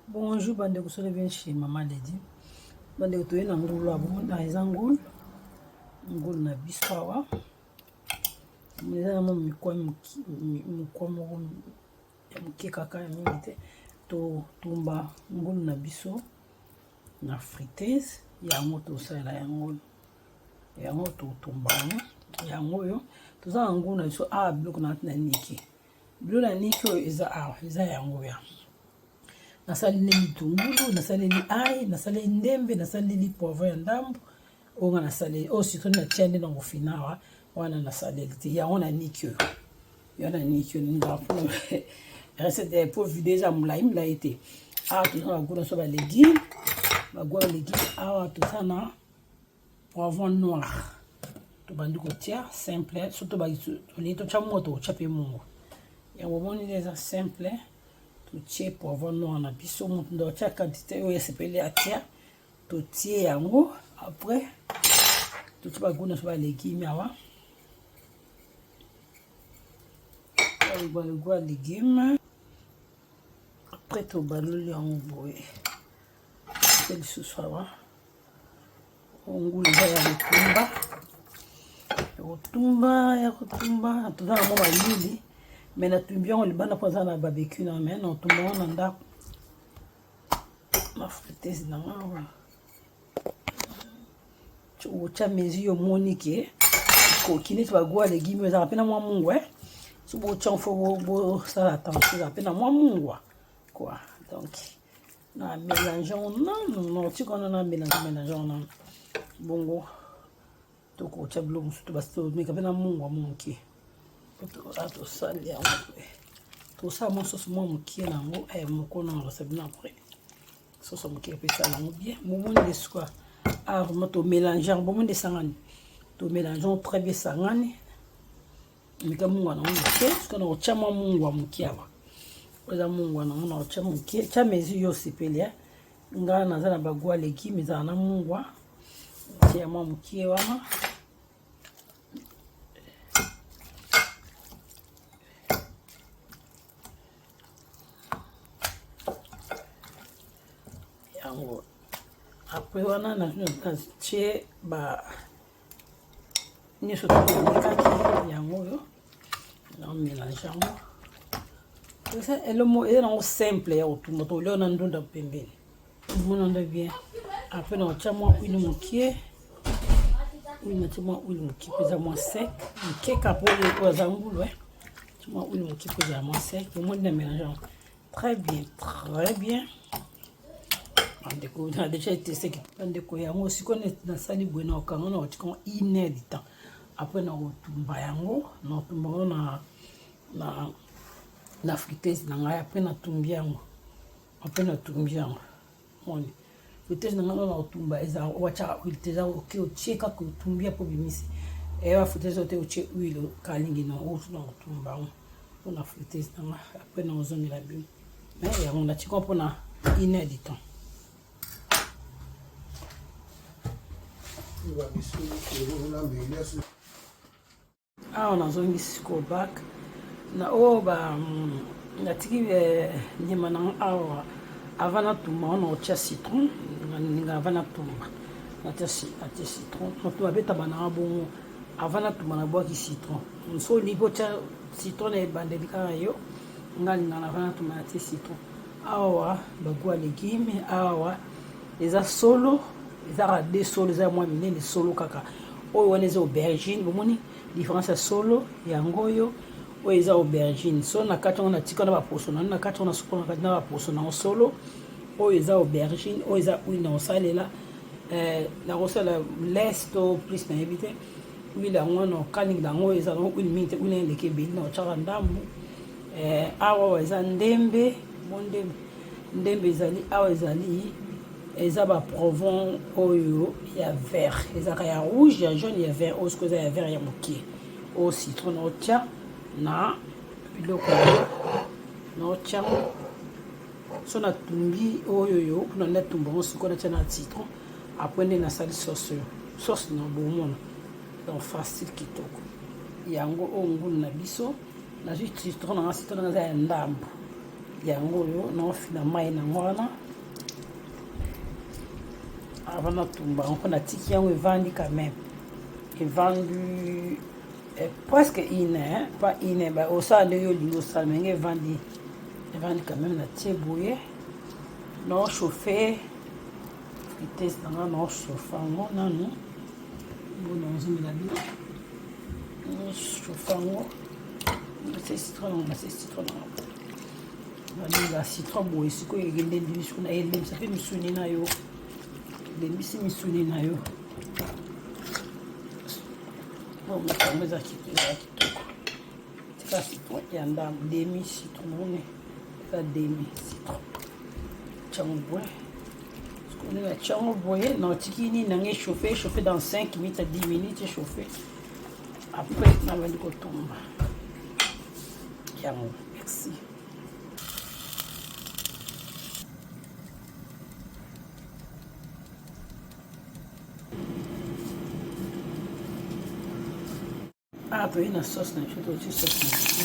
Bonjour bandeko solo bien chez maman Lady. Bandeko toye na ngulu ya bonda eza ngulu. Ngulu na biso awa. Eza na mwa mikwa mokwa moko ya moke kaka ya mingi te. Totumba ngulu na biso na friteuse yango tosalela yango yango totumba yango yango oyo toza na ngulu na biso awa biloko na na niki Bilo na niki oyo eza awa eza yango ya nasaleli litungulu nasaleli ai nasaleli ndembe nasaleli poivron ya ndambo oyo nga nasaleli oyo citron natia nde na kofina awa wana nasaleli te yango na niki oyo yango na niki oyo ningaka mpo recette po video eza molai molai te awa toza na bagout na so balegume bagout ya legume awa toza na poivron noir tobandi kotia simple so tolingi totya mungwa tokotya mpe mungwa yango omoni nde eza simple totie poivron noir na biso moto nde otya quantité oyo esepeli atia totie yango après totie bagout na so balegume awa balugwa legume après tobaloli yango boye mpe lisusu awa ngulu eza ya kotumba ya kotumba ya kotumba toza na mwa malili me natumbi yango libanda mpo aza na barbecue na me natumba yango na ndako na fritese na nga awa otya mesure omoni ke ekoki neti bagwa legume ezalaka mpe na mwa mungwa eh? so botya fo bosala attention ezala mpe na mwa mungwa quoi donc na mélange yango nanu na otika wana na mélange mélange yango nanu bongo tokotya biloko mosusu basi tomeka mpe na mungwa mwa moke tosali yango mpe tosala mwa soso mwa moke na yango eh, moko na yango sabino après soso moke mpe esala yango bien bomoni nde sikoyo ah vraiment tomélange yango bomoni nde esangani tomélange yango très bien esangani meka mungwa nango moke soki na kotya mwa mungwa moke awa oza mungwa nango na kotya moke tya mesure yo osepeli eh. nga naza na bagwa legume ezala na mungwa tia mwa moke wana yango apres wana natie ba nyonso tokomekaki yango oyo na mélange yango eza elomo eza nango simple ya kotumba tolia na ndunda pembeni omona nde bien apres na otya mwa huile mokie huile natie mwa huile mokie mpo eza mwa sec moke kapo oyo aza ngulu eh. mwa huile mokie mpo ezala mwa sec omoni na mélange yango très bien très bien bandeko na deja eteseki bandeko yango sikoyo nasali boye na okanga na otika yango une heure du temps après na kotumba yango na kotumba yango na, na, na friteuse na ngai après natumbi yango après natumbi yango moni friteuse na ngai na kotumba eza watiaka huile te eza oke otie kaka otumbi apo obimisi eya friteuse oyo te otie huile okalingi na oyo na kotumba yango mpona friteuse na ngai après na ozongela bino mais yango natika mpona une heure du temps awa nazongi sikoyo bak na oyo ba mm, natiki eh, nyama na awa avant natumba wana otya citron nalinga avant natumba natia citron natumba betaba nanga bongo avant natumba nabwaki citron so olingi otya citron na ebandeli kaka yo nga alingaka avant natumba natie citron awa bagwa legume awa eza solo eza kaka de solo eza mwa minene solo kaka oyo wana eza aubergine bomoni différence ya solo yango oyo oyo eza aubergine solo na kati yango natika na baposo na na kati yango nasukola na kati na baposo nango solo oyo eza aubergine oyo eza huile nakosalela eh, nakosala less to plus nayebi te huile yango na okalinga yango eza nango huile mingi te huile eleki ebele na otyaka ndambu eh, awa eza ndembe mo ndembe ndembe ezali awa ezali eza ba provon oyo ya vert ezalaka ya rouge ya jaune ya vert oyo sikoyo eza ya vert ya moke oyo citron na otya na biloko na otya so natumbi oyo yo mpona nde atumba yango sikoyo natya na citron apres nde nasali sauce oyo sauce na bomona donc facile kitoko yango oyo ngulu na biso nazwi citron nanga citron nanga eza ya ndambo. Yango oyo naofina mai nango wana avant natumba yango mpo natiki yango evandi quand même, evandi eh, presque une heure, pas une heure, osala ndenge olingi osala, ndenge evandi, evandi quand même. Natie boye, nao chauffe vitesse na nga, nao chauffe yango nanu bona ozongela bino, nao chauffe yango. Natie citron nango, natie citron nango, balinga citron boye. Sikoyo elembi misuni, elembisa mpe misuni na yo, elembisi misuni na yo. Yango eza kitoko. Tika citron ya ndambo, demi citron mone, eza demi citron. Tiango boye, sikoyo na tiango boye, na otiki nini nanga echauffe, echauffe dans 5 minutes à 10 minutes, echauffe. Après nabandi kotumba yango. Merci. Ah, toyi na sauce na biso, totie sauce na biso.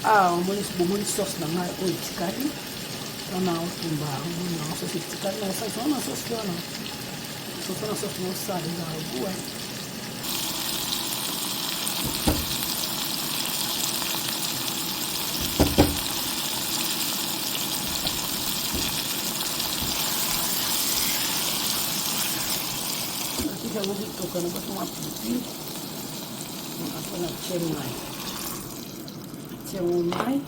Ah, omoni, bomoni sauce na ngai oyo etikali wana, otumba omoni nango sauce etikali na sauce wana, sauce wana, sauce wana, sauce mosala ezala goût. Natiki yango kitoka na baki mwa pilipili. Après natie mai, natie yango mai.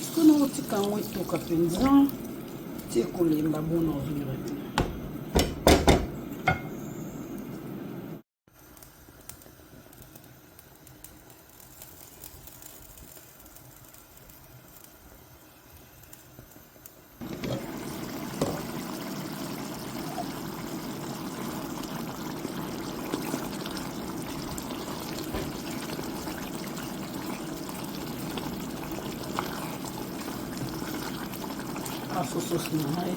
Sikoyo nakotika yango etoka mpenza ti ekolemba. Bona ozongela bino. Asososi na ngai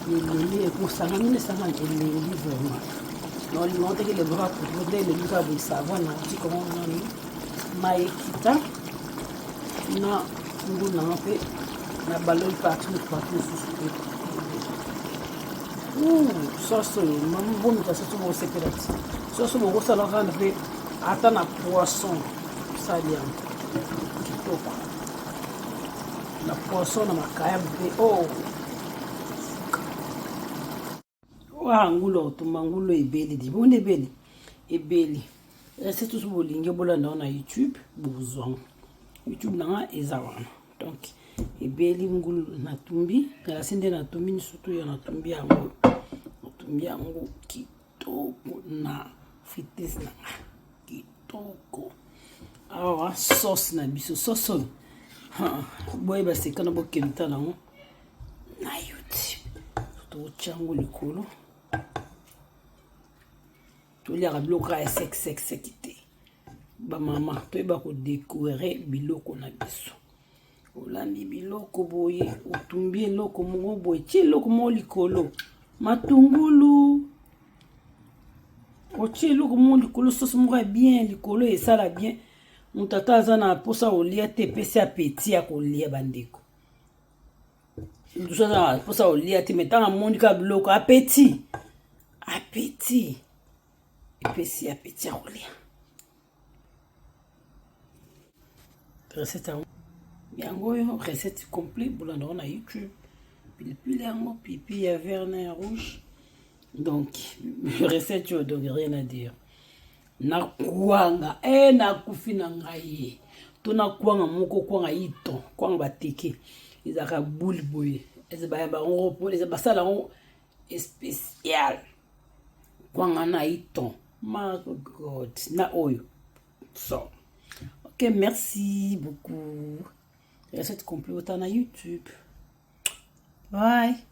elembi, ekosangani esangani, elembi vraiment. Naolinga oteki lebra nde elembi kaka boye. Savon na otikongo nanu mai ekita na ngulu nanga mpe na baloli parti parti mosusu te. Sauce oyo bomika, soso bosepela ti soso bokosala kaka mpe ata na poisson, osali yango kitoko na poisson na makayabu mpe. Oh, wa ngulu otumba, ngulu ebeli di bonde, ebeli, ebeli. Recette oso bolingi bolanda na YouTube, bozwa YouTube nanga eza wana. Donc ebeli ngulu natumbi, galasi nde natumbi surtout ya natumbi yango, natumbi yango kitoko na friteuse nanga kitoko. Awa sauce na biso, sauce oyo boyeba seka na bokende tala yango na YouTube. Totya yango likolo. Toliaka biloko kaka ya sec sec sec te, bamama. Toyeba kodécorer biloko na biso. Olambi biloko boye, otumbi eloko moko boye, tie eloko moko likolo, matungulu, otie eloko moko likolo, soso moko ya bien likolo, esala bien. Moto ata aza na mposa kolia te, epesi appétit ya kolia. Bandeko, mosusu aza na mposa kolia te, mais ntango amoni kaka biloko, appétit, appétit, epesi appétit ya kolia. Recette yango, yango oyo, recette complet, bolanda yango na YouTube. Pilipili yango, pilipili ya vert na ya rouge. Donc recette oyo, donc rien à dire. Na kwanga e nakufi na ngai to na kwanga moko, kwanga ito, kwanga bateke ezalaka boule boye, bayamba yango, basala yango spécial kwanga na iton. My God, na oyo so. Ok, merci beaucoup. Recette complète na YouTube. Bye.